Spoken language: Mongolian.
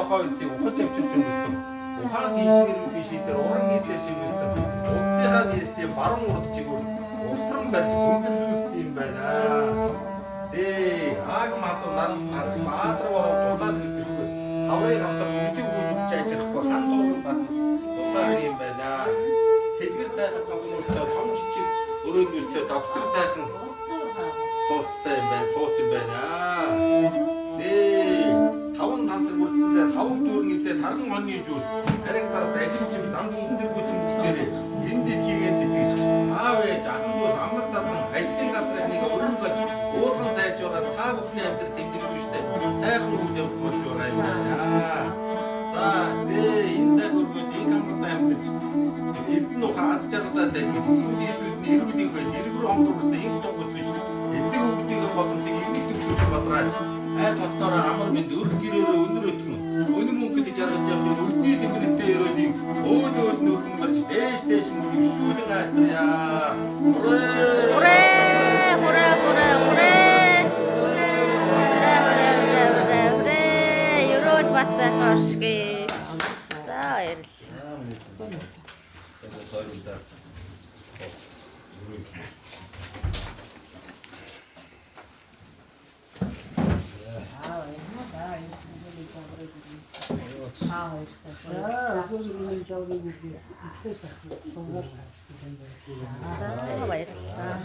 нохой улсыг ухаж авчирч өнгөрсөн. Ухаант инженерүүдийн шийдээр уран хийдээр шивэлсэн. Улсынхаа нийслэлийн баруун урд чигээр урсран барьж сүндэрлүүлсэн юм байна. Зээ, аагм хадуу наран баадар бороо тусаад нэвтрэхгүй. Хаврын хавсар нүдийг үүдэж ажихгүй хан тууган бат дулаах юм байна. Сэдгэр сайхан тогнуултай том жижиг өрөөнүүтэй доктор сайхан сууцтай юм байна, сууц юм байна. Зээ, таван тансаг бүрдсэн сай таван дүүрэн эдээ тарган онны жүүс, ариг дарс алим жимс ам зүдэн тэргүүтэн бүгдээрээ энэ дэлхийг энд итгэж аав ээж ахын дүүс амаг задан ажлын газрынхныг өрөн зож уулган зайлж байгаа та бүхний амьдрал тэмдэглэвчтэй сайхан үйл явдал болж байгаа юм байна. За, зээ, энэ сайхан өргөд инг амгалан амьдарч эрдэнэ ухаан аз жаргалаа залгиж энэ нийслүүд нь эрүүлэг байж эргэр хомдор хүрсэн инг туг өсөж эцэг өвдгийн боломжийг эвнэх төвчүүдийн бадрааж айд хотоороо амар мэнд өрх гэрээрээ өндөр өтгөн өнөр мөнхөд жаргаж явах үрзий дэврэлтэй өрөөдийг өөд өөд нь өргөн барьж дээш дээш нь хөвшүүлэн айтрая. Хүрээ! Хүрээ, хүрээ, хүрээ, хүрээ. Хүрээ, хүрээ, хүрээ, хүрээ, хүрээ. Ерөөл бат сайхан оршигээ. За, баярлалаа. За, баярлалаа.